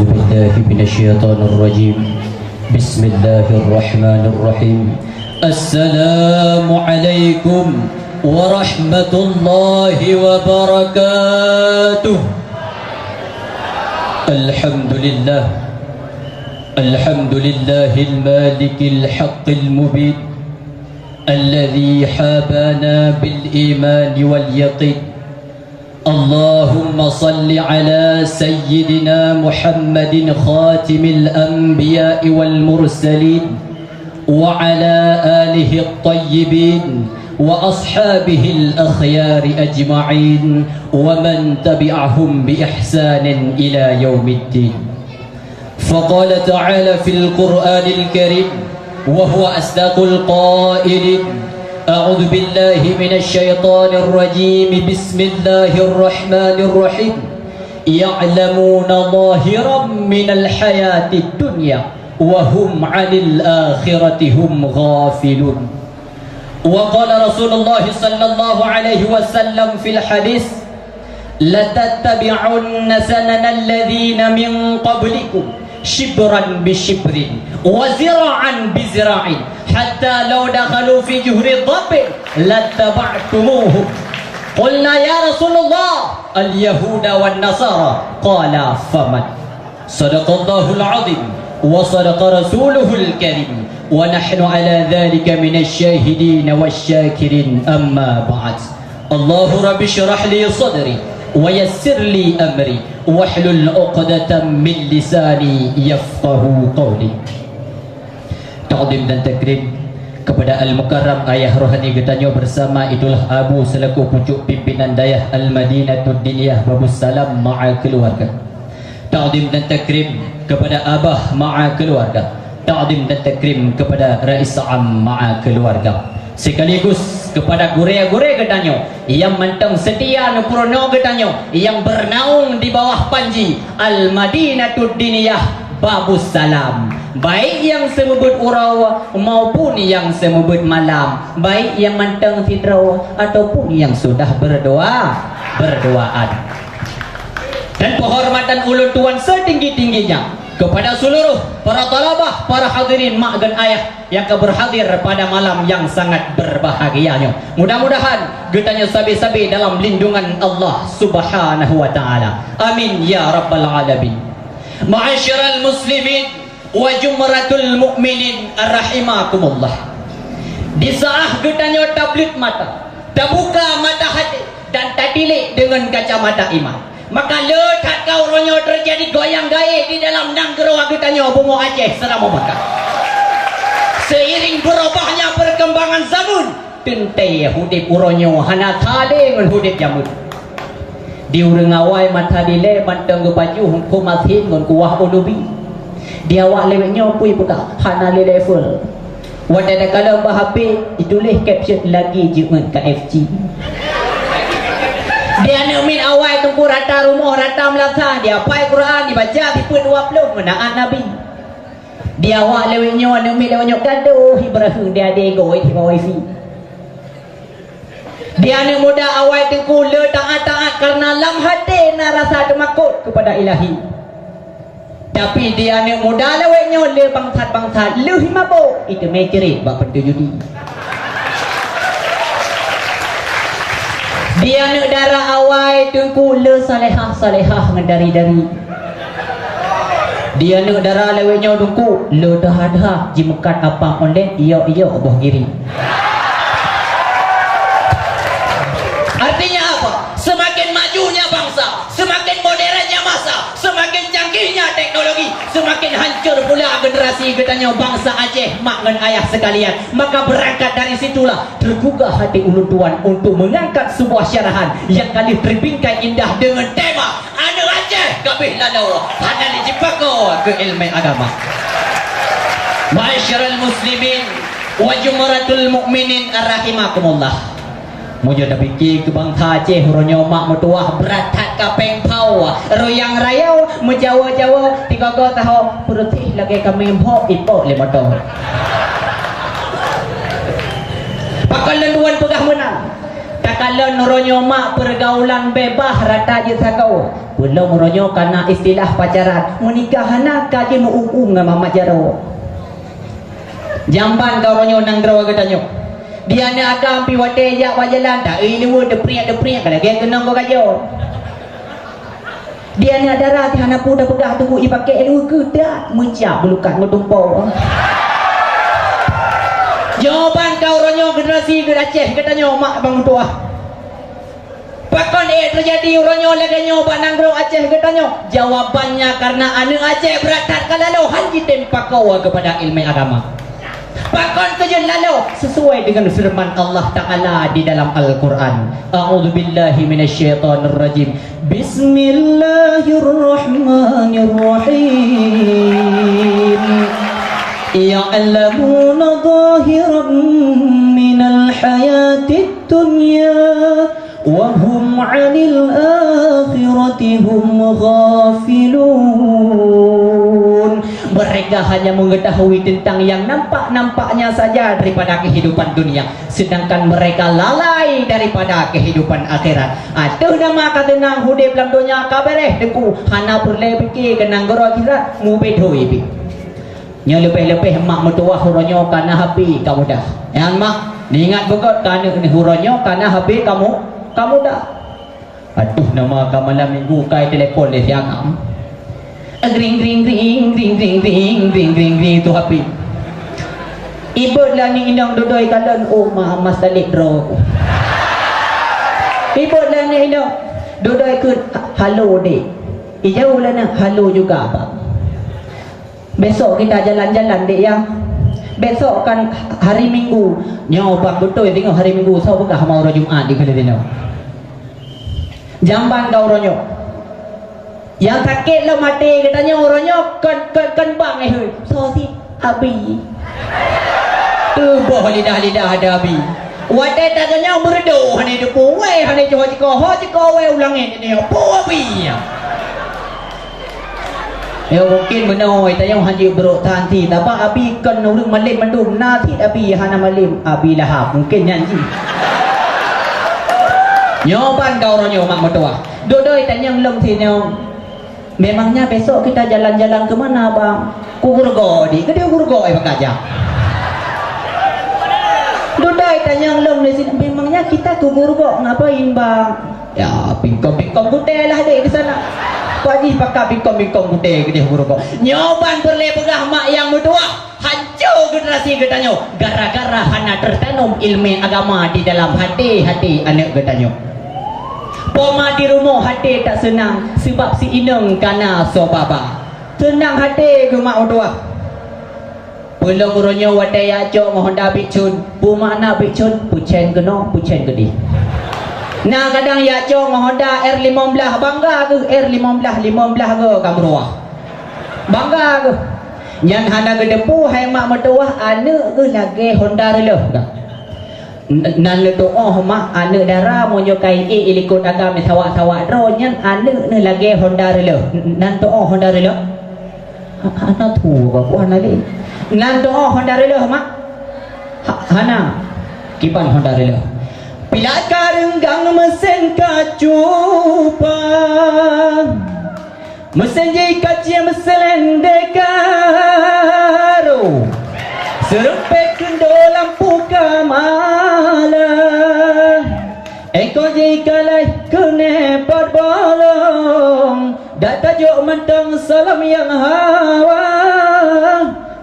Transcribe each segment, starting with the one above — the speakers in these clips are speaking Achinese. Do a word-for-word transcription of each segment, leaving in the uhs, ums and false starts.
بالله من الشيطان الرجيم. بسم الله الرحمن الرحيم. السلام عليكم ورحمة الله وبركاته. الحمد لله. الحمد لله المالك الحق المبين، الذي حابانا بالإيمان واليقين. اللهم صل على سيدنا محمد خاتم الأنبياء والمرسلين، وعلى آله الطيبين وأصحابه الأخيار أجمعين، ومن تبعهم بإحسان إلى يوم الدين. فقال تعالى في القرآن الكريم، وهو أصدق القائلين: أعوذ بالله من الشيطان الرجيم. بسم الله الرحمن الرحيم. يعلمون ظاهرا من الحياة الدنيا وهم عن الآخرة هم غافلون. وقال رسول الله صلى الله عليه وسلم في الحديث: لتتبعن سنن الذين من قبلكم شبرا بشبر وذراعا بذراع حتى لو دخلوا في جحر ضب لاتبعتموهم. قلنا: يا رسول الله، اليهود والنصارى؟ قال: فمن؟ صدق الله العظيم وصدق رسوله الكريم ونحن على ذلك من الشاهدين والشاكرين. أما بعد. اللهم رب اشرح لي صدري ويسر لي أمري واحلل عقدة من لساني يفقهوا قولي. Takdim dan takrim kepada Al-Mukarram ayah rohani geutanyoe bersama, itulah Abu selaku pucuk pimpinan dayah Al-Madinatud Diniyah Babussalam ma'a keluarga. Takdim dan takrim kepada Abah ma'a keluarga. Takdim dan takrim kepada Rais Am ma'a keluarga. Sekaligus kepada gurée-gurée geutanyoe nyang mantong setia neupeurunoe geutanyoe nyang bernaung di bawah panji Al-Madinatud Diniyah Babussalam. Baik nyang seumeubeuet uroe maupun nyang seumeubeuet malam, baik nyang mantong sidroe ataupun nyang sudah berdua, berduaan. Dan penghormatan ulôn tuan setinggi-tingginya kepada seluruh para talabah, para hadirin mak ngon ayah nyang ka berhadir pada malam nyang sangat berbahagia nyoe. Mudah-mudahan geutanyoe sabe-sabe dalam lindungan Allah Subhanahu wa Ta'ala. Amin ya rabbal alamin. Ma'asyiral muslimin wa jumratul mu'minin rahimakumullah. Di saat geutanyoe tableut mata, tabuka mata hati, dan tatilék deungon kacamata iman, maka le that ka uroe nyoe teujadi goyang gaéh di dalam nanggroe geutanyoe bumoe Aceh Seuramoe Meukah. Seiring beurubahnya peurkembangan zameun, teuntée udeb uroe nyoe hana salé ngon udeb jameun. Di ureuëng awai masa dilée mantong geupajoh huköm asin ngon kuah ulubi. Di awak lawét nyoe peue peugah hana lé level. Watée takalon bak H P, jituléh caption lagée jeuet ngon K F C. Di aneuëk miet awai teungku rata rumoh, rata meulasah, di apai Quran, dibaca sifeuet dua ploh, meunaát Nabi. Di awak lawét nyoe, aneuëk miet lawét nyoe, gadoh Ibrahim di adé goe di bawah wifi. Di aneuëk muda awai teungku le taát-taát kareuna lam até na rasa teumakot keupada Ilahi. Tapi di aneuëk muda lawét nyoe le bangsat-bangsat lheueh mabök, iteumé ceurit bak pintoe judi. Di aneuëk dara awai teungku le salehah-salehah ngon dari-dari. Di aneuëk dara lawét nyoe teungku le daha-daha jimeukat apam online, iyok-iyok boh giri. Artinya apa? Semakin majunya bangsa, semakin modernnya masa, semakin canggihnya teknologi, semakin hancur pula generasi geutanyoe bangsa Aceh mak ngon ayah sekalian. Maka berangkat dari situlah tergugah hati ulôn tuan untuk mengangkat sebuah syarahan yang kali terbingkai indah dengan tema Aneuëk Aceh kabeh laloe hana lé jipakoe keu iéleumé agama. Ma'asyiral muslimin wa jumratul mu'minin rahimakumullah. Meunyoe tapike keu bansa Aceh uroe nyoe mak meutuwah brat that ka péng phau, ruyang rayau, meujawa-jawa, tigogo taho, peureutih lagée kaméng bhok ipok lé moto. Pakon lôn tuan peugah meunan? Kalon uroe nyoe mak, pergaulan bebas rata jeuet sagoe. Peulom uroe nyoe ka na istilah pacaran. Meunikah hana, ka jimeu'um-um ngon mamat jaroe. Jamban ka uroe nyoe nanggroe geutanyoe. Di aneuk agam pih watée jak bak jalan, ta-eu luweue, deupriek-deupriek ka lagée keunong goe gajoe. Di aneuk dara teuh hana peue tapeugah, teungku, ipakék luweue keuh that, meucab beulukat ngon tumpoe. Jawaban ka uroe nyoe generasi geutanyoe, Aceh geutanyoe mak bang meutuah. Pakon ék teujadi uroe nyoe lagée nyoe bak nanggroe Aceh geutanyoe? Jawabannya karena aneuk Aceh brat that ka lalo han jitem pakoe keupada ileumé agama. Pakon keu jeuet lalo? Sesuai dengan firman Allah Ta'ala di dalam Al-Quran. A'udzubillahi minasyaitonirrajim. Bismillahirrahmanirrahim. Ya'lamuna zahiran minal hayatid dunya wa hum 'anil akhirati hum ghafilun. Mereka hanya mengetahui tentang yang nampak-nampaknya saja daripada kehidupan dunia, sedangkan mereka lalai daripada kehidupan akhirat. Ateuh nama ka teunang udeb lam donya ka beureh teungku, hana peureulée pike keu nanggroe akhirat, mubedoi pih. Nyoe leubeh-leubeh mak meutuwah uroe nyoe ka na hape ka mudah. Nyan mak, neuingat beugét keu aneuk neuh uroe nyoe ka na hape ka mu-, ka mudah. Ateuh nama ka malam minggu kai telepon lé si agam. Gring, gring, gring, tu hape. Ibot lé aneuk inong dudoe kalon, oh ma, mas taleb droe. Ibot lé aneuk inong dudoe keu halo dek. Ijaweueb lé aneuk halo juga bang. Besok kita jalan-jalan dek ya. Besok kan hari Minggu. Nyoe bang beutôi singoh hari Minggu, soe peugah hama uroe Jumat di keuleue nyoe. Jamban ka uroe nyoe. Nyang sakét lom até geutanyoe uroe nyoe kon, kon, kon bang eh, soe sit? Abi. Teuboh lidah-lidah ada abi. Watée taganyang meureudoh hana teupeue, wée hana jiho jikoh, ho jikoh wée u langét nyoe, peue abi nyan. Ya mungkin meunoe tanyong hana brok tan sit, tapi abi kon ureuëng malem mandum, na sit abi hana malem, Abi Lahab, mungkin nyan jih. Nyoe ban ka uroe nyoe mak meutuwah. Dudoe tanyong lom sinoe. Memangnya besok kita jalan-jalan ke mana, Bang? Ku Gurugok, di. Ke dia Gurugok, eh, bakajak. Dudoe tanyong lom di sini. Memangnya kita ke Gurugok ngapain, Bang? Ya, pingkong-pingkong gutée lah dek di sana. Pak Haji pakai pingkong-pingkong gutée ke dia Gurugok. Nyoe ban peureulée peugah mak nyang meutuwah. Hanco generasi geutanyoe gara-gara hana teutanom ileumé agama di dalam haté-haté aneuk geutanyoe. Poma di rumoh haté tak seunang, seubab si inong kana soe baba. Teunang haté geuh mak meutuwah. Peulom uroe nyoe watée jak cok ngon honda bicun, peue makna bicun, peucen keunoe, peucen keudeh. Na kadang jak cok ngon honda R lima belas, bangga geuh R lima belas, lima belas go ka meuruah. Bangga geuh. Nyan hana geuteupeue hai mak meutuwah aneuk geuh lagée honda reuleuh. N-, nan neutuoh mak aneuk dara meunyoe ka ié ilikot agam sawak-sawak droe nyan aneuk neuh lagée honda reuleuh. N-, nan tuoh honda reuleuh? Ha-, hana tuoh, hana lé. Nan tuoh honda reuleuh mak? Ha-, hana. Kiban honda reuleuh? Pilat ka reunggang meusen ka cupa. Meusen jih ka cie meuseulendeka ro, seurumpet keundo lampu ka mala. Engkau jih ka laih keuneuk pat bolong, dak tajok mantong salam nyang hawa.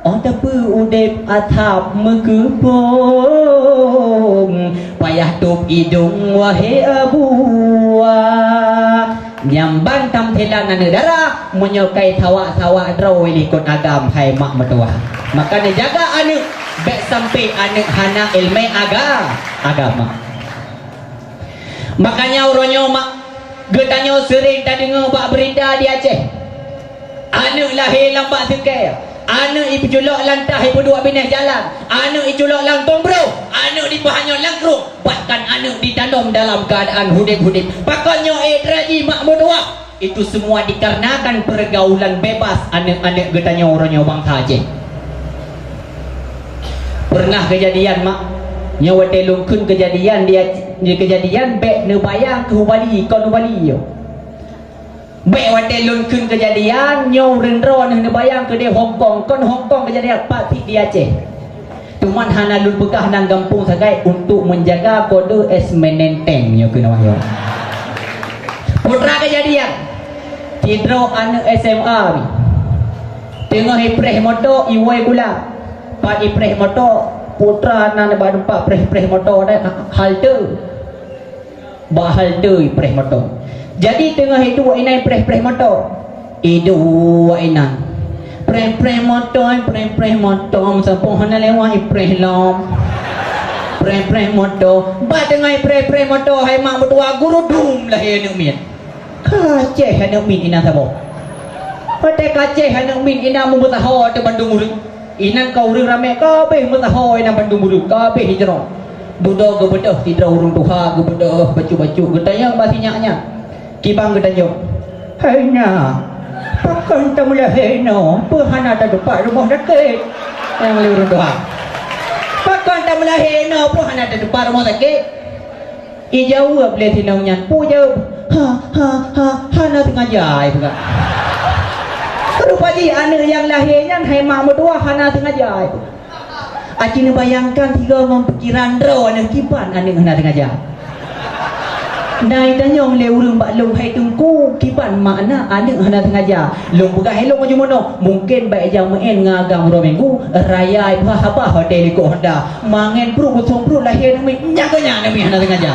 Oh teupeu udeb asab meukeupong, payah tôb idong wahé abuwa. Nyang ban tamthilan aneuk dara, meunyoe kai sawak-sawak droe likot agam hai mak meutuwah. Maka neujaga aneuk, bék sampai aneuk hana ileumé aga-, agama. Makanya uroe nyoe mak, geutanyoe seuring tadeungoe bak beurita di Aceh. Aneuk lahé lam bak seuké, aneuk ipeuculok lam tah ipeuduek binéh jalan, aneuk iculok lam tong broh, aneuk dipeuhanyot lam krueng, bahkan aneuk ditanom dalam keuadaan hudeb-hudeb. Pakon nyoe éh teuraji mak meutuwah? Itu semua dikarenakan pergaulan bebas aneuk-aneuk geutanyoe uroe nyoe bansa Aceh. Pernah keujadian mak, nyoe watée lôn kheun keujadian di Aceh, Nyoe keujadian bék neubayang keu Bali, kon Bali yo. Bék watée lôn kheun keujadian nyoe ureuëng droeneuh neubayang keu di Hong Kong, kon Hong Kong keujadian, pat cit di Aceh. Cuman hana lôn peugah nan gampông sagai untuk menjaga kode es menenteng nyoe keunoe yo. Putra keujadian, sidroe aneuëk S M A teungoh ipreh moto iwoe gula. Pat ipreh moto, putra nan bak teumpat preh-preh moto dan halte. Bak halte ipreh moto. Jadi teungoh iduek inan ipreh-preh moto. Iduek inan. Preh-preh moto, preh-preh moto, sapoh hana lewat ipreh lom. Preh-preh moto. Bak teungoh ipreh-preh moto, hai mak meutuah gurudum lahé aneuëk miet. Kacéh aneuëk miet inan saboh. Watée kacéh aneuëk miet inan meumeusaho ateueh bandum ureuëng. Inan ka ureuëng ramé kabéh meusaho inan bandum ureuëng kabéh jinoe. Dudoe geubeudôh sidroe ureuëng tuha geubeudôh bacut-bacut geutanyong bak si nyak nyan. Kiban geutanyong, "Hai nyak, pakon tameulahé inoe peu hana tateupat rumoh sakét?" Nyang lé ureuëng tuha, "Pakon tameulahé inoe peu hana tateupat rumoh sakét?" Ijaweueb lé si inong nyan, peue jaweueb? "Ha, ha, ha, hana sengaja," ipeugah. Rupa jih aneuëk nyang lahé nyan hai mak meutuah hana sengaja ipeugah. Aci neubayangkan sigoe ngon pikiran droe aneuëk kiban aneuëk hana sengaja. Na itanyong lé ureuëng bak lôn, "Hai Teungku, kiban makna aneuëk hana sengaja?" Lôn peugah ilôn meunyoe meunoe, mungken bak ijak meu'en ngon agam uroe minggu, raya ipeugah haba watée likot honda. Mangen pruet busong pruet lahé aneuëk miet, nyan keuh nyan aneuëk miet hana sengaja.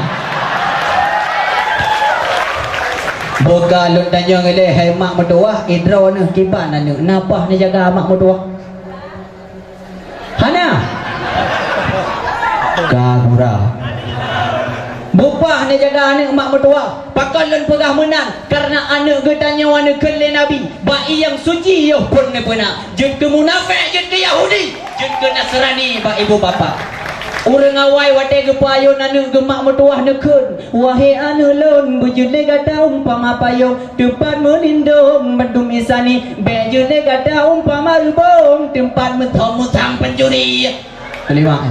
Boh ka lôn tanyong ilée hai mak meutuah, idroe neuh kiban aneuëk, na paih neujaga mak meutuah? Hana. Ka gura. Bupah neujaga aneuëk mak meutuah. Pakon lôn peugah meunan? Kareuna aneuëk geutanyoe aneuëk kheun lé Nabi, bak ié nyang suci yoh phon neupeuna. Jeuet keu munafék, jeuet keu Yahudi, jeuet keu Nasrani bak ibu bapak. Ureuëng awai watée geupeuayon aneuëk geuh mak meutuah neukheun, "Wahé aneuëk lôn, beujeuet lé gata umpama payong, teumpat meulindong bandum insani. Bék jeuet lé gata umpama reubong, teumpat meuthom musang pencuri." Kelima,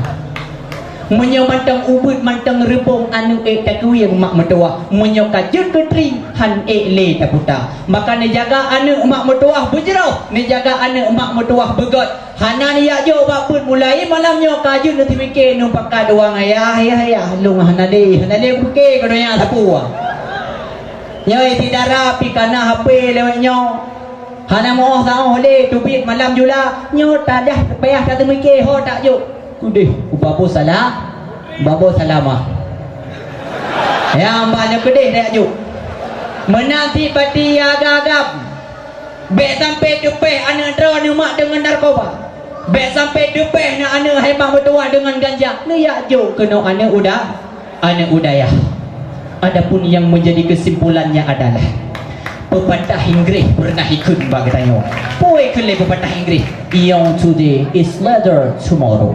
meunyoe mantong ubit mantong reubong aneuëk ék takuwieng mak meutuah, meunyoe ka jeuet keu tri han ék lé taputa. Maka neujaga aneuëk mak meutuah beujroh, neujaga aneuëk mak meutuah beugét. Hana neujak jok bak peuet, mulai malam nyoe ka jeuet neuteumiké ngon pakat dua ayah, ayah, ayah, lôn hana lé, hana lé peumiké keu donya sapeue. Nyoe si dara pih ka na H P lewat nyoe. Hana meuoh saoh lé teubiet malam jula, nyoe tadah payah tateumiké ho tak jok. Keudeh u Babussalam, Babussalamah. Ya, amba nyoe keudeh tajak jok. Meunan cit pati agam-agam. Bék sampai teupéh aneuëk droeneuh mak deungon narkoba. Bék sampai teupéh na aneuëk hai mak meutuah deungon ganja. Neujak jok keunoe aneuëk uda, aneuëk u dayah. Adapun yang menjadi kesimpulannya adalah pepatah Inggris pernah ikheun bak geutanyoe. Peue kheun lé pepatah Inggris? "Young today is leader tomorrow."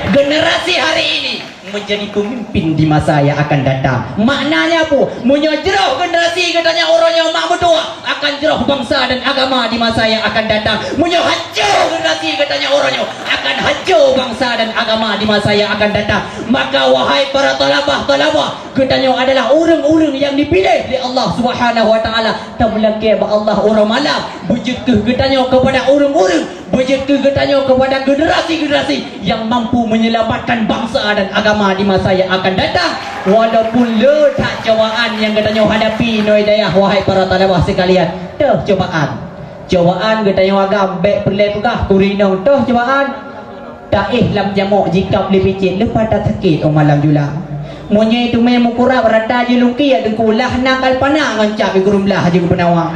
Generasi hari ini menjadi pemimpin di masa yang akan datang. Maknanya apa? Meunyoe jroh generasi geutanyoe uroe nyoe mak meutuah, akan jroh bangsa dan agama di masa yang akan datang. Meunyoe hanco generasi geutanyoe uroe nyoe, akan hanco bangsa dan agama di masa yang akan datang. Maka wahai para thalabah-thalabah, geutanyoe adalah ureuëng-ureuëng nyang dipiléh lé Allah Subhanahu wa Taala. Tameulakée bak Allah uroe malam, beujeuet keuh geutanyoe keupada ureuëng-ureuëng, beujeuet keuh geutanyoe keupada generasi-generasi nyang mampu menyelamatkan bangsa dan agama di masa yang akan datang. Walaupun le that cobaan nyang geutanyoe hadapi nyoe dayah, wahai para thalabah sekalian, toh cobaan. Cobaan geutanyoe agam bék peureulée peugah keu ureuëng inong, toh cobaan. Taéh lam jamok jikab lé picit leupah that sakét óh malam jula. Meunyoe teumé meukurab rata jilungkiek teungku lah na kalpana ngon cap i geurum blah jeuet keu peunawa.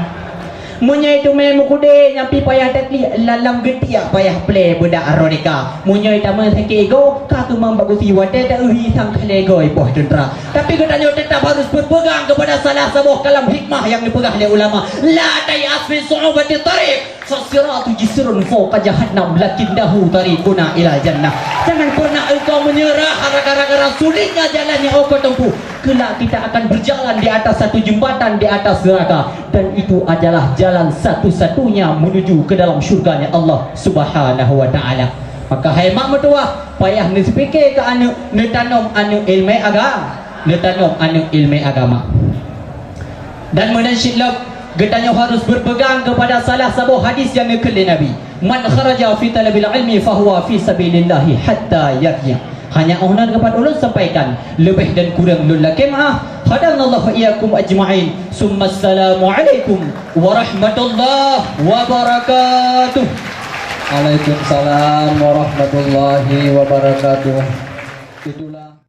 Meunyoe teumé meukudé nyang pih payah takliek lam-lam geutiek payah plé beudak aronika. Meunyoe tamé sakét igoe ka keumang bak gusi watée ta-eu hi sang khalé goe poh teuntra. Tapi geutanyoe teutap harôh beupeugang keupada salah saboh kalam hikmah nyang neupeugah lé ulama, "La tay'as min su'ubati tariq." Fasiratu jisrun fauqa jahannam lakinnahu tariquna ilal jannah. Jangan pernah engkau menyerah gara-gara sulitnya jalan yang engkau tempuh. Kelak kita akan berjalan di atas satu jembatan di atas neraka, dan itu adalah jalan satu-satunya menuju ke dalam syurganya Allah Subhanahu wa Ta'ala. Maka hai mak meutuah, payah neuseupiké keu aneuëk, neutanom aneuëk iéleumé aga-, Neutanyong aneuëk ileumèe agama. Dan meunan cit lom, geutanyoe harus berpegang kepada salah saboh hadis nyang neukheun lé Nabi, "Man kharaja fi talabil ilmi fahuwa fi sabilillahi hatta yarji'." Hanya óh nan keupat ulôn sampaikan, leubeh dan kurang lôn lakée meuáh. Hadanallahu wa iyyakum ajma'in. Summa assalamu alaikum warahmatullahi wabarakatuh. Waalaikumsalam warahmatullahi wabarakatuh. Itulah